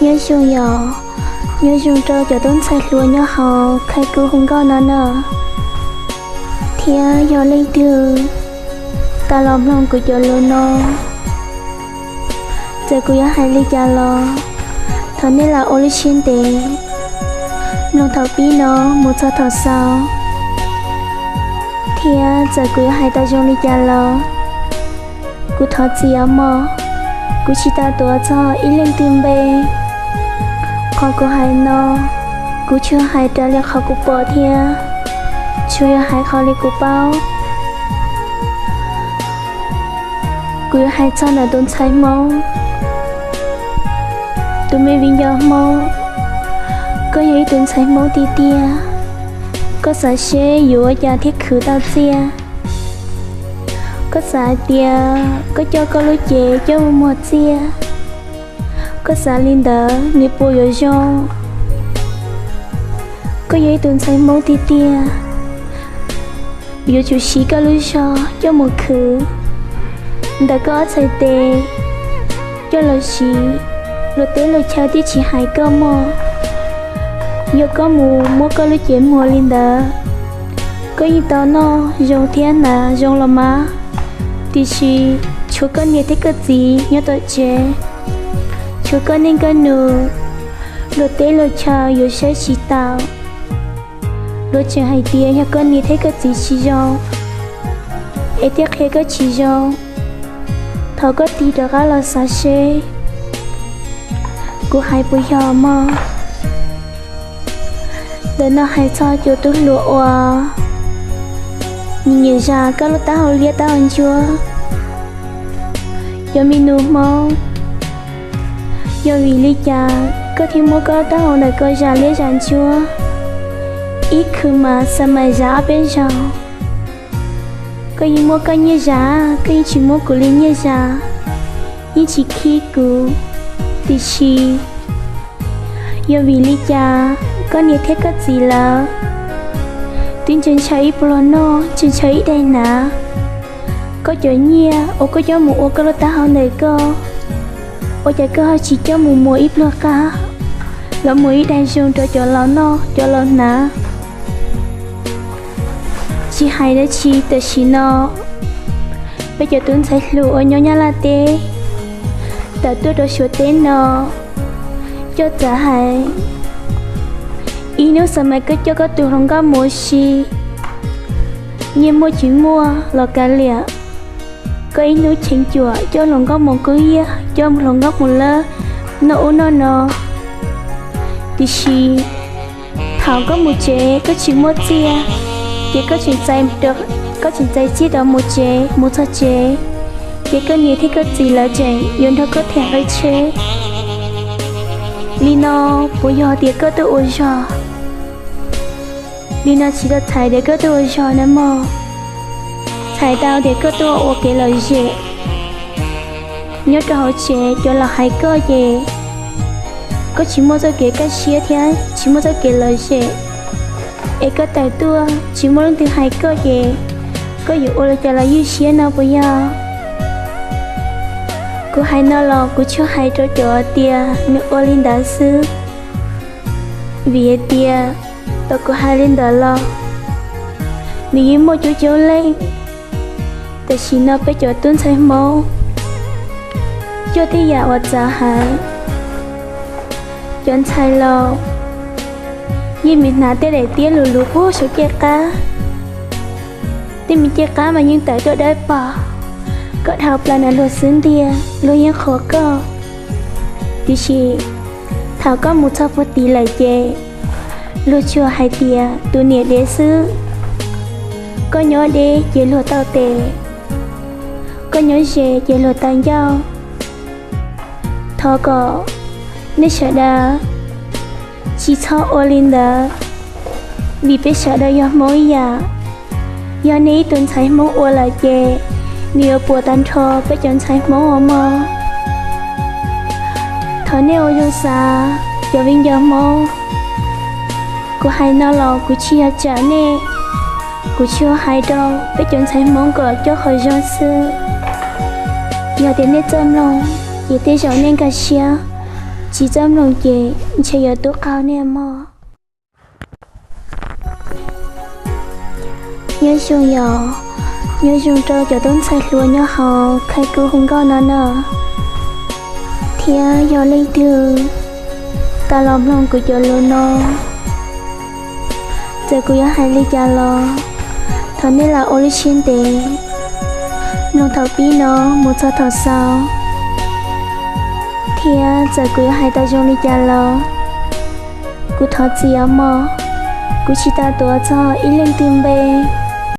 Nyob zoo yom, nyob zoo rau cov tub ntxhais hluas nyob hauv khais kub hu nkauj no na. Thiab yog leej twg tau los mloog kuv cov lus no, txawm kuv yuav hais li cas los thov nej lam ua lub siab ntev mloog thaum pib no mus txog thaum xaus. Thiab txawm kuv yuav hais tau zoo li cas los kuv thov txim os mog, kuv tsis tau tuav txog ib leej twg npe. Qhov kuv hais no, kuv tsuas hais raws li qhov kuv pom thiab tsuas yog hais qhov li kuv paub. Kuv yuav hais txog ntawm tus ntxhais Hmoob, tus me viv ncaus Hmoob. Koj yog ib tug ntxhais Hmoob tiag tiag, koj xav seb yuav ua cas thiaj khwv tau txiaj. Koj xav hais tias koj coj koj lub cev coj mus muag txiaj, koj xav li ntawd nws puas yuav zoo? Koj yog ib tug ntxhais Hmoob tiag tiag, yuav tsum siv koj lub zog coj mus khwv ntawm koj ob txhais tes coj los siv, luag teb luag chaw thiaj tsis hais koj mog. Yog koj mus muab koj lub cev muag li ntawd, koj yeej tau noj zoo thiab hnav zoo los mas, tiam sis tshuav koj niam thiab koj txiv nyob tom tsev, tshuav koj niam koj nus, luag teb luag chaw yuav saib tsis taus. Luag tseem hais tias yog koj niam thiab koj txiv tsis zoo es thiaj qhia koj tsis zoo. Thov koj tig rov qab los xav seb kuv hais puas yog mog. Ntawm no hais txog cov tub hluas uas nyiam zas koj lub taub hau liab taub hau ntsuab. Cov me nus Hmoob, yog vim li cas koj thiaj muab koj lub taub hau ntawm koj zas liab zas ntsuab? Ib khwv mas xa mais zas ob peb zaug. Koj yeej muab koj nyiaj zas, koj yeej tsis muab kuv li nyiaj zas, yeej tsis khib kuv. Tiam sis yog vim li cas koj niam thiab koj txiv lawv twb ntshaw ntshaw ib pluag noj, ntshaw ntshaw ib daig hnav, koj cov nyiaj uas koj coj mus ua koj lub taub hau ntawm koj, ua cas koj ho tsis coj mus muas ib pluag qab los muas ib daig zoo rau cov laus noj cov laus hnav? Tsis hais dab tsi, tam sim no peb cov tub ntxhais hluas uas nyob Nyab Laj teb tawm tuaj rau Suav teb no, coj txawv hais, ib hnub xav mas koj coj koj tus hluas nkauj mus ua si, nyiaj muaj tsis muaj los kav liam, koj ib hnub cheem cuam coj hluas nkauj mus kub yiaj, coj hluas nkauj mus lawb noj ub noj no. Tiam sis thaum koj mus tsev koj tsis muaj txiaj, ces koj tseem txais txiaj rov mus tsev, mus txog tsev ces koj niam thiab koj txiv lawv tseem yuav nrog koj tham nqi tsheb. Li no puas yog tias koj twb ua zog? Li no tsis tau txhais tias koj twb ua zog na mog, txhais tau tias koj twb ua kev lom zem. Nyob rau hauv tsev cov laus hais koj ces koj tsis muaj txoj kev kaj siab thiab tsis muaj txoj kev lom zem, es koj tawm tuaj tsis muaj leej twg hais koj ces koj yuav ua li cas los ywj siab no puas yog? Kuv hais no los kuv tsuas hais rau cov tias nws ua li ntawd xwb, vim hais tias thaum kuv hais li ntawd los nws yeej muaj coob coob leej. Tam sim no peb cov tub ntxhais Hmoob coj tej yam uas txawv heev. Cov ntxhais los yeej miv hnav tej daim tiab luv luv puag saum caj qab. Tej me caj qab mas yeej tawm tuaj dawb paug, koj dhau plaws ntawm luag xub ntiag luag yeej qhuas koj. Tiam sis thaum koj mus txog puag tid lawm ces luag tsuas hais tias tus niam dev xwb. Koj nyob deb ces luag tau tes, koj nyob ze ces luag tau ncauj. Thov kom nej sawv daws tsis txhob ua li ntawd, vim peb sawv daws yog Hmoob ib yam. Yog nej ib tug ntxhais Hmoob ua lawm ces nws yuav puas tag nrho peb cov ntxhais Hmoob os mog. Thov nej ua zoo xav, cov viv ncaus Hmoob. Kuv hais no los kuv tsis yog tsam nej, kuv tsuas hais rau peb cov ntxhais Hmoob kom coj qhov zoo xwb. Yog tias nej txawj mloog ces tej zaum nej nkag siab Tsis txawj mloog ces ntshe yuav tub qaug niaj mog. Nyob zoo yom, nyob zoo rau cov tub ntxhais hluas nyob hauv khais kub hu nkauj no na. Thiab yog leej twg tau los mloog kuv cov lus no, txawm kuv yuav hais li cas los thov nej lam ua lub siab ntev mloog thaum pib no mus txog thaum xaus. Thiab txawm kuv yuav hais tau zoo li cas los kuv thov txim os mog, kuv tsis tau tuav txog ib leej twg npe.